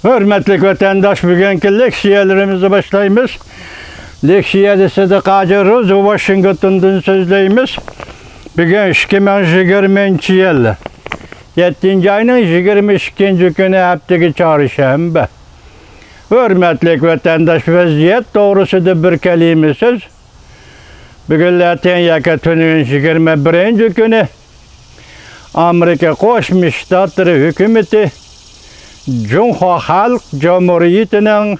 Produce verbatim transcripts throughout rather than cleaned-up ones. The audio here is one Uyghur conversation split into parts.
ھۆرمەتلىك ۋەتەنداش، بۈگۈنكى لېكسىيەلىرىمىزنى باشلايمىز. لېكسىيەدە سىدىق ھاجى روزى ۋاشىنگتوندىن سۆزلەيمىز. بۈگۈن ئىككى مىڭ يىگىرمىنچى يىل، يەتتىنچى ئاينىڭ يىگىرمە ئىككىنچى كۈنى، ھەپتىگە چارشەنبە. ھۆرمەتلىك ۋەتەنداش، ۋەزىيەت توغرىسىدا بىر كەلىمە سۆز. بۈگۈن لاتىن ياكى تۈنۈگۈن يىگىرمە بىرىنچى كۈنى ئامېرىكا قوشما شتاتلىرى ھۆكۈمىتى جۇڭخۇا خەلق جۇمھۇرىيىتىنىڭ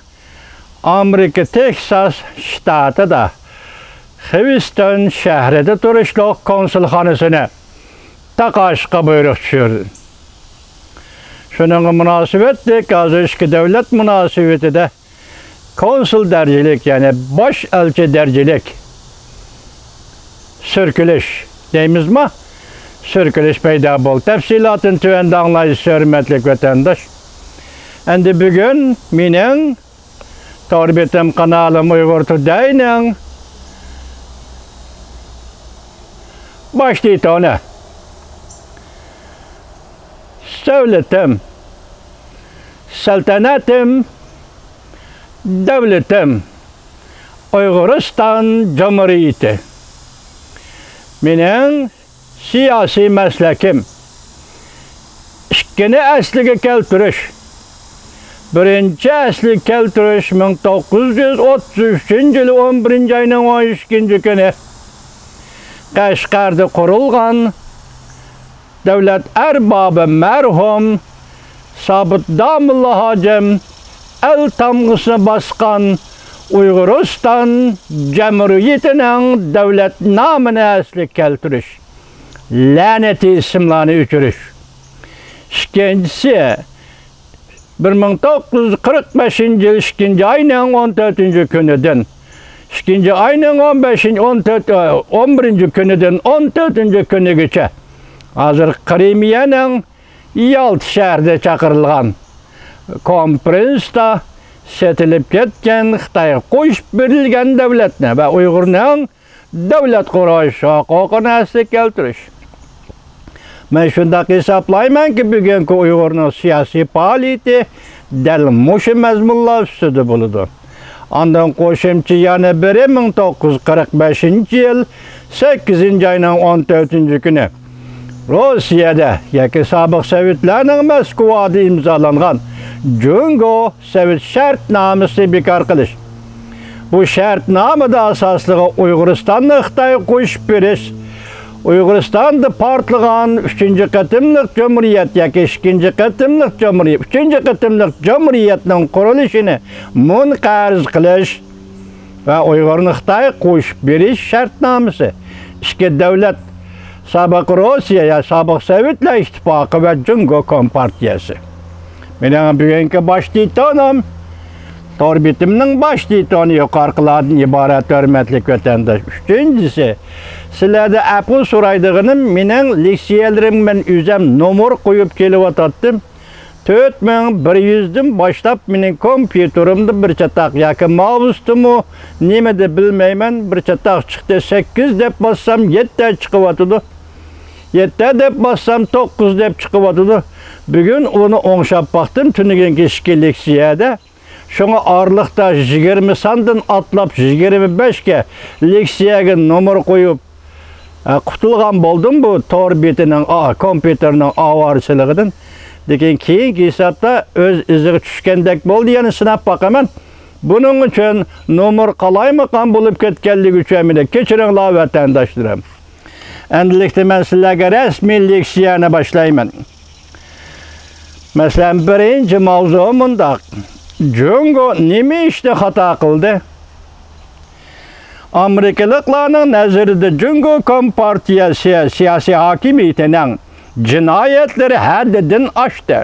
ئامېرىكا تېكساس شتاتىدا خىۋىستون شەھىرىدە تۇرۇشلۇق كونسۇلخانىسىنى تاقاشقا بۇيرۇق چۈشۈردى. شۇنىڭغا مۇناسىۋەتلىك، ھازىر ئىككى دۆلەت مۇناسىۋىتىدە كونسۇل دەرىجىلىك، يەنى باش ئەلچى دەرىجىلىك سۈركىلىش دەيمىزما؟ سۈركىلىش پەيدا بولدى. تەپسىلاتىنى تۆۋەندە ئاڭلايسىز، ھۆرمەتلىك ۋەتەنداش. ئەمدى بۈگۈن مېنىڭ تور بېتىم قانالىم ئۇيغۇر تۇدەينىڭ باش تىتونى. سۆلىتىم، سەلتەنەتىم، دۆلىتىم، ئۇيغۇرىستان جۇمھۇرىيىتى. مېنىڭ سىياسىي مەسلىكىم، ئىككىنى ئەسلىگە كەلتۈرۈش. بىرىنچى ئەسلىگە كەلتۈرۈش مىڭ توققۇز يۈز ئوتتۇز ئۈچىنچى يىلى ئون بىرىنچى ئاينىڭ ئون ئىككىنچى كۈنى قەشقەردە قۇرۇلغان دۆلەت ئەربابى مەرھۇم سابىت داموللا ھاجىم ئەل تامغىسىنى باسقان ئۇيغۇرىستان جەمھۇرىيىتىنىڭ دۆلەت نامىنى ئەسلىگە كەلتۈرۈش، لەنىتىي ئىسىملارنى ئۆچۈرۈش. ئىككىنچىسى، بىر مىڭ توققۇز يۈز قىرىق بەشىنچى يىل ئىككىنچى ئاينىڭ ئون تۆتىنچى كۈنىدىن، ئىككىنچى ئاينىڭ ئون بەشىنچى، ئون تۆت، ئون بىرىنچى كۈنىدىن ئون تۆتىنچى كۈنىگىچە ھازىر قىرىمىيەنىڭ يالتا شەھىرىدە چاقىرىلغان كونفرانستا سېتىلىپ كەتكەن، خىتايغا قوشۇپ بېرىلگەن دۆلەتنى ۋە ئۇيغۇرنىڭ دۆلەت قۇرۇش ھوقۇقىنى ئەسلىگە كەلتۈرۈش. مەن شۇنداق ھېسابلايمەنكى، بۈگۈنكى ئۇيغۇرنىڭ سىياسىي پائالىيىتى دەل مۇشۇ مەزمۇنلار ئۈستىدە بولىدۇ. ئاندىن قوشۇمچە يەنە بىرى، مىڭ توققۇز يۈز قىرىق بەشىنچى يىل سەككىزىنچى ئاينىڭ ئون تۆتىنچى كۈنى روسىيەدە ياكى سابىق سوۋېتلارنىڭ مەسكۇۋادا ئىمزالانغان جۇڭگو سوۋېت شەرتنامىسىنى بىكار قىلىش. بۇ شەرتنامىدا ئاساسلىقى ئۇيغۇرىستاننى خىتايغا قوشۇپ بېرىش، ئۇيغۇرىستاندا پارتلىغان ئۈچىنچى قېتىملىق جۇمھۇرىيەت ياكى ئىككىنچى قېتىملىق جۇمھۇرىيەت، ئۈچىنچى قېتىملىق جۇمھۇرىيەتنىڭ قۇرۇلۇشىنى مۇنقەرز قىلىش ۋە ئۇيغۇرنى خىتايغا قوشۇپ بېرىش شەرتنامىسى. ئىككى دۆلەت، سابىق روسىيە يا سابىق سوۋېتلار ئىتتىپاقى ۋە جۇڭگو كومپارتىيەسى. مېنىڭ بۈگۈنكى باش تىتونۇم، تور بېتىمنىڭ باش تىتونى يۇقىرىقىلاردىن ئىبارەت، ھۆرمەتلىك ۋەتەنداش. ئۈچىنچىسى، سىلەردىن ئەپۇ سورايدىغىنىم، مېنىڭ لېكسىيەلىرىمگە مەن ئۆزۈم نومۇر قويۇپ كېلىۋاتاتتىم. تۆت مىڭ بىر يۈزدىن باشلاپ مېنىڭ كومپيۇتېرىمدا بىر چاتاق ياكى ماۋستىمۇ نېمىدە بىلمەيمەن، بىر چاتاق چىقتى. سەككىز دەپ باسسام، يەتتە چىقىۋاتىدۇ. يەتتە دەپ باسسام، توققۇز دەپ چىقىۋاتىدۇ. بۈگۈن ئۇنى ئوڭشاپ باقتىم تۈنۈگۈنكى ئىككى لېكسىيەدە. شۇڭا ئارىلىقتا يىگىرمە ساندىن ئاتلاپ يىگىرمە بەشكە لېكسىيەگە نومۇر قويۇپ، ئە، قۇتۇلغان بولدۇم بۇ تور بېتىنىڭ، ئا، كومپيۇتېرنىڭ ئاۋارىچىلىكىدىن. لېكىن كېيىنكى ھېسابتا ئۆز ئىزىغا چۈشكەندەك بولدى، يەنە سىناپ باقىمەن. بۇنىڭ ئۈچۈن نومۇر قالايمىقان بولۇپ كەتكەنلىكى ئۈچۈن مېنى كېچىرىڭلار، ۋەتەنداشلىرىم. ئەمدىلىكتە مەن سىلەرگە رەسمىي لېكسىيەنى باشلايمەن. مەسىلەن، بىرىنچى ماۋزۇ مۇنداق: جۇڭگو نېمە ئىشتا خاتا قىلدى؟ ئامېرىكىلىقلارنىڭ نەزىرىدە جۇڭگو كومپارتىيە سىيا-، سىياسىي ھاكىمىيىتىنىڭ جىنايەتلىرى ھەددىدىن ئاشتى.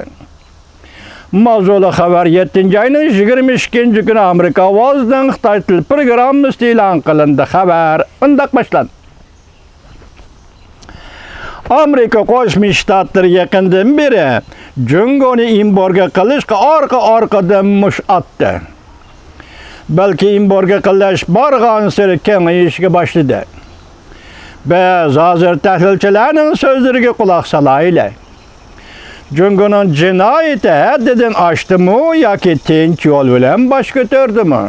ماۋزۇلۇق خەۋەر يەتتىنچى ئاينىڭ يىگىرمە ئىككىنچى كۈنى ئامېرىكا ئاۋازىنىڭ خىتاي تىل پروگراممىسىدا ئېلان قىلىندى. خەۋەر مۇنداق باشلاندى. ئامېرىكا قوشما شتاتلىرى يېقىندىن بېرى جۇڭگونى ئېمبارگو قىلىشقا ئارقا-ئارقىدىن مۇش ئاتتى. بەلكى ئېمبارگو قىلىش بارغانسېرى كېڭىيىشكە باشلىدى. بىز ھازىر تەھلىلچىلەرنىڭ سۆزلىرىگە قۇلاق سالايلى. جۇڭگونىڭ جىنايىتى ھەددىدىن ئاشتىمۇ ياكى تىنچ يول بىلەن باش كۆتۈردىمۇ؟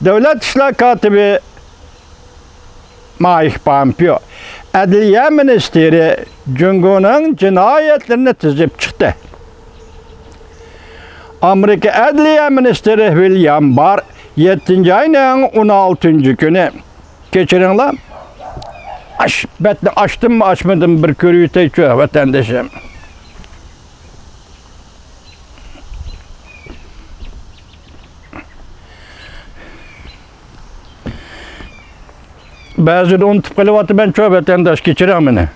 دۆلەت ئىشلار كاتىپى مايك پامپېئو، ئەدلىيە مىنىستىرى جۇڭگونىڭ جىنايەتلىرىنى تىزىپ چىقتى. ئامېرىكا ئەدلىيە مىنىستىرى ۋىليام بار يەتتىنچى ئاينىڭ ئون ئالتىنچى كۈنى، كەچۈرۈڭلار، ئاش، بەتنى ئاچتىممۇ ئاچمىدىم، بىر كۆرۈۋېتەيچۇ، ۋەتەندىشىم. بەزىدە ئۇنتۇپ قېلىۋاتىمەن، چوۋ ۋەتەنداش، كەچۈرۈڭ مېنى.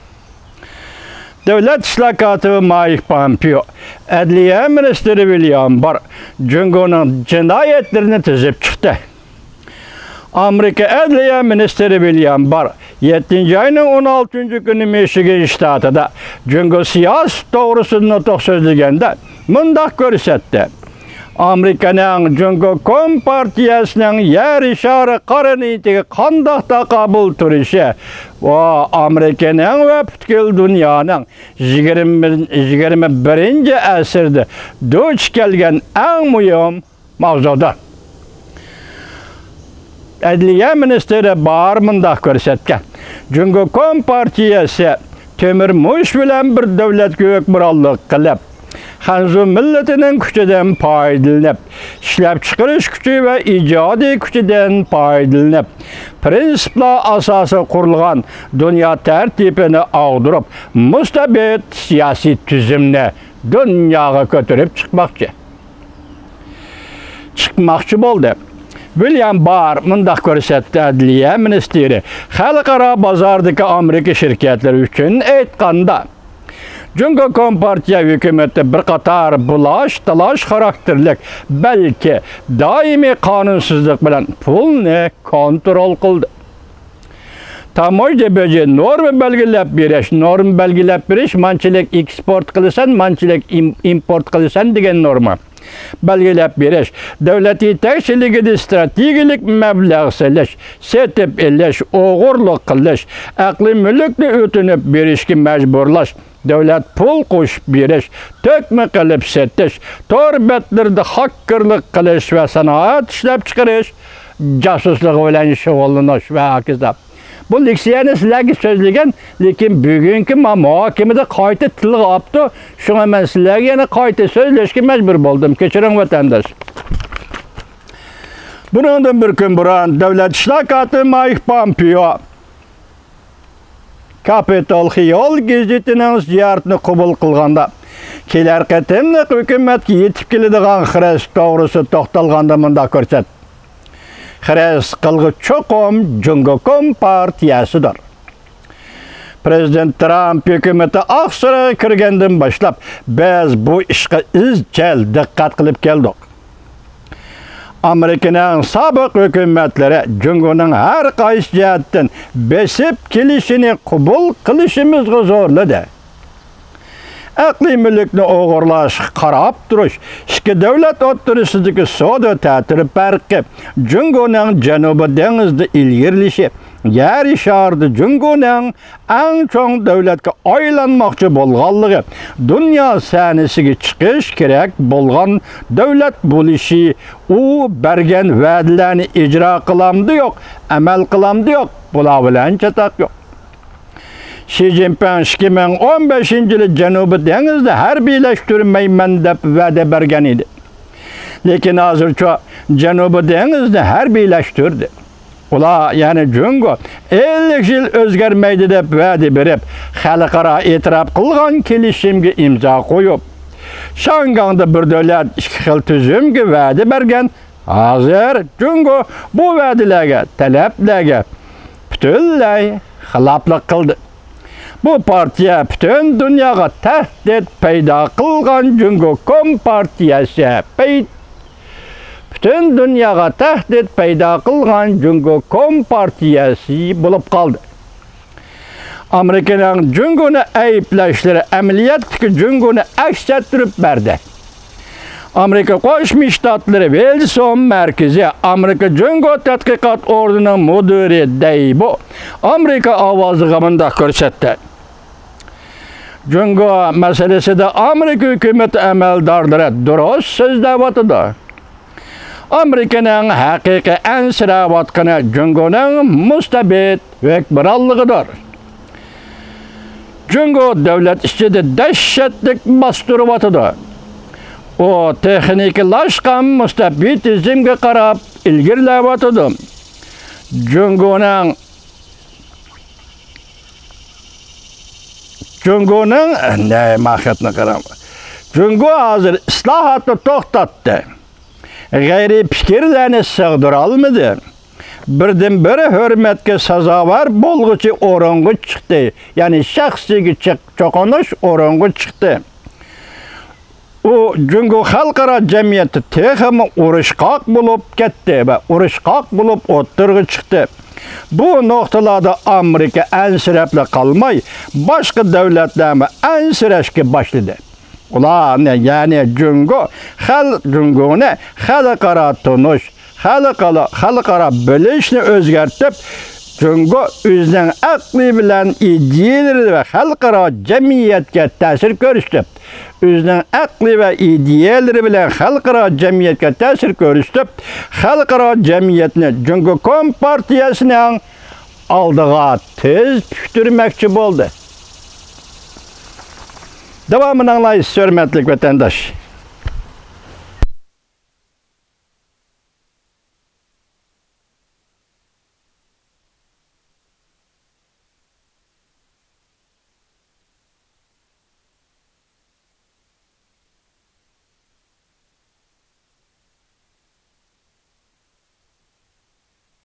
دۆلەت ئىشلار كاتىپى مايك پامپېئو، ئەدلىيە مىنىستىرى ۋىليام بار جۇڭگونىڭ جىنايەتلىرىنى تىزىپ چىقتى. ئامېرىكا ئەدلىيە مىنىستىرى ۋىليام بار يەتتىنچى ئاينىڭ ئون ئالتىنچى كۈنى مىشىگان شتاتىدا جۇڭگو سىياسىتى توغرىسىدا نۇتۇق سۆزلىگەندە مۇنداق كۆرسەتتى. ئامېرىكىنىڭ جۇڭگو كومپارتىيەسىنىڭ يەر شارى قارا نىيىتىگە قانداق تاقابىل تۇرۇشى، ۋە ئامېرىكىنىڭ ۋە پۈتكۈل دۇنيانىڭ يىگىرمە، يىگىرمە بىرىنچى ئەسىردە دۇچ كەلگەن ئەڭ مۇھىم ماۋزۇدۇر. ئەدلىيە مىنىستىرى بار مۇنداق كۆرسەتكەن: جۇڭگو كومپارتىيەسى تۆمۈر مۇش بىلەن بىر دۆلەتكە ھۆكۈمرانلىق قىلىپ، خەنزۇ مىللىتىنىڭ كۈچىدىن پايدىلىنىپ، ئىشلەپچىقىرىش كۈچى ۋە ئىجادىي كۈچىدىن پايدىلىنىپ، پىرىنسىپلار ئاساسىغا قۇرۇلغان دۇنيا تەرتىپىنى ئاغدۇرۇپ، مۇستەبىت سىياسىي تۈزۈمنى دۇنياغا كۆتۈرۈپ چىقماقچى. چىقماقچى بولدى. ۋىليام بار مۇنداق كۆرسەتتى، ئەدلىيە مىنىستىرى، خەلقئارا بازاردىكى ئامېرىكا شىركەتلىرى ئۈچۈن ئېيتقاندا، جۇڭگو كومپارتىيە ھۆكۈمىتى بىر قاتار بۇلاش-تالاش خاراكتېرلىك، بەلكى دائىمىي قانۇنسىزلىق بىلەن پۇلنى كونترول قىلدى. تاموژنا بېجى، نورما بەلگىلەپ بېرىش، نورما بەلگىلەپ بېرىش، مانچىلىك ئېكسپورت قىلىسەن، مانچىلىك ئىم-، ئىمپورت قىلىسەن دېگەن نورما بەلگىلەپ بېرىش، دۆلەت يېتەكچىلىكىدە ئىستراتېگىيەلىك مەبلەغ سېلىش، سېتىپ ئېلىش، ئوغرىلىق قىلىش، ئەقلىي مۈلۈكنى ئۆتۈنۈپ بېرىشكە مەجبۇرلاش، دۆلەت پۇل قوشۇپ بېرىش، تۆكمە قىلىپ سېتىش، تور بەتلىرىدە خاككېرلىق قىلىش ۋە سانائەت ئىشلەپچىقىرىش جاسۇسلۇقى بىلەن شۇغۇللىنىش ۋە ھاكازا. بۇ لېكسىيەنى سىلەرگە سۆزلىگەن، لېكىن بۈگۈنكى ما-، مۇھاكىمىدە قايتا تىلغا ئاپتۇ. شۇڭا مەن سىلەرگە يەنە قايتا سۆزلەشكە مەجبۇر بولدۇم. كەچۈرۈڭ، ۋەتەنداش. بۇنىڭدىن بىر كۈن بۇرۇن دۆلەت ئىشلار كاتىپى مايك پامپېئو كاپىتول خىيول گېزىتىنىڭ زىيارىتىنى قوبۇل قىلغاندا، كېلەر قېتىملىق ھۆكۈمەتكە يېتىپ كېلىدىغان خىرىس توغرىسىدا توختالغاندا مۇنداق كۆرسەتتى: خىرىس قىلغۇچ چوقۇم جۇڭگو كومپارتىيەسىدۇر. پىرېزىدېنت ترامپ ھۆكۈمىتى ئاقسارايغا كىرگەندىن باشلاپ، بىز بۇ ئىشقا ئىزچىل دىققەت قىلىپ كەلدۇق. ئامېرىكىنىڭ سابىق ھۆكۈمەتلىرى جۇڭگونىڭ ھەر قايسى جەھەتتىن بېسىپ كېلىشىنى قوبۇل قىلىشىمىزغا زورلىدى. ئەقلىي مۈلۈكنى ئوغرىلاشقا قاراپ تۇرۇش، ئىككى دۆلەت ئوتتۇرىسىدىكى سودا تەتۈرى پەرقى، جۇڭگونىڭ جەنۇبىي دېڭىزدا ئىلگىرىلىشى، يەر شارىدا جۇڭگونىڭ ئەڭ چوڭ دۆلەتكە ئايلانماقچى بولغانلىقى، دۇنيا سەھنىسىگە چىقىش كېرەك بولغان دۆلەت بولۇشى، ئۇ بەرگەن ۋەدىلەرنى ئىجرا قىلامدۇ يوق، ئەمەل قىلامدۇ يوق، بۇلار بىلەن چاتاق يوق. شى جىنپىڭ ئىككى مىڭ ئون بەشىنچى يىلى جەنۇبىي دېڭىزنى ھەربىيلەشتۈرمەيمەن دەپ ۋەدە بەرگەن ئىدى. لېكىن ھازىرچۇ جەنۇبىي دېڭىزنى ھەربىيلەشتۈردى. ئۇلار، يەنى جۇڭگو، ئەللىك يىل ئۆزگەرمەيدۇ دەپ ۋەدە بېرىپ، خەلقئارا ئېتىراپ قىلغان كېلىشىمگە ئىمزا قويۇپ، شياڭگاڭدا بىر دۆلەت، ئىككى خىل تۈزۈمگە ۋەدە بەرگەن. ھازىر جۇڭگو بۇ ۋەدىلەرگە، تەلەپلەرگە پۈتۈنلەي خىلاپلىق قىلدى. بۇ پارتىيە پۈتۈن دۇنياغا تەھدىت پەيدا قىلغان جۇڭگو كومپارتىيەسى پەي-، پۈتۈن دۇنياغا تەھدىت پەيدا قىلغان جۇڭگو كومپارتىيەسى بولۇپ قالدى. ئامېرىكىنىڭ جۇڭگونى ئەيىبلەشلىرى ئەمەلىيەتتىكى جۇڭگونى ئەكس ئەتتۈرۈپ بەردى. ئامېرىكا قوشما شتاتلىرى ۋىلسون مەركىزى ئامېرىكا جۇڭگو تەتقىقات ئورنىنىڭ مۇدىرى دەيبو ئامېرىكا ئاۋازىغا مۇنداق كۆرسەتتى: جۇڭگو مەسىلىسىدە ئامېرىكا ھۆكۈمىتى ئەمەلدارلىرى دۇرۇس سۆزلەۋاتىدۇ. ئامېرىكىنىڭ ھەقىقىي ئەنسىرەۋاتقىنى جۇڭگونىڭ مۇستەبىت ھۆكۈمرانلىقىدۇر. جۇڭگو دۆلەت ئىچىدە دەھشەتلىك باستۇرۇۋاتىدۇ. ئۇ تېخنىكىلاشقان مۇستەبىتىزمگە قاراپ ئىلگىرىلەۋاتىدۇ. جۇڭگونىڭ جۇڭگونىڭ، نە، ماخەتنى قاراڭ. جۇڭگو ھازىر ئىسلاھاتنى توختاتتى. غەيرىي پىكىرلەرنى سىغدۇرالمىدى. بىردىنبىر ھۆرمەتكە سازاۋەر بولغۇچى ئورۇنغا چىقتى. يەنى شەخسىيگە چىق-، چوقۇنۇش ئورۇنغا چىقتى. ئۇ جۇڭگو خەلقئارا جەمئىيەتتە تېخىمۇ ئۇرۇشقاق بولۇپ كەتتى ۋە ئۇرۇشقاق بولۇپ ئوتتۇرىغا چىقتى. بۇ نۇقتىلاردا ئامېرىكا ئەنسىرەپلا قالماي، باشقا دۆلەتلەرمۇ ئەنسىرەشكە باشلىدى. ئۇلارنى، يەنى جۇڭگو خەل-، جۇڭگونى خەلقئارا تونۇش، خەلقئارا، خەلقئارا بىلىشنى ئۆزگەرتىپ، جۇڭگو ئۆزىنىڭ ئەقلى بىلەن ئىدىيەلىرى ۋە خەلقئارا جەمئىيەتكە تەسىر كۆرسىتىپ، ئۆزىنىڭ ئەقلى ۋە ئىدىيەلىرى بىلەن خەلقئارا جەمئىيەتكە تەسىر كۆرسىتىپ، خەلقئارا جەمئىيەتنى جۇڭگو كومپارتىيەسىنىڭ ئالدىغا تېز پۈكتۈرمەكچى بولدى. داۋامىنى ئاڭلايسىز، ھۆرمەتلىك ۋەتەنداش.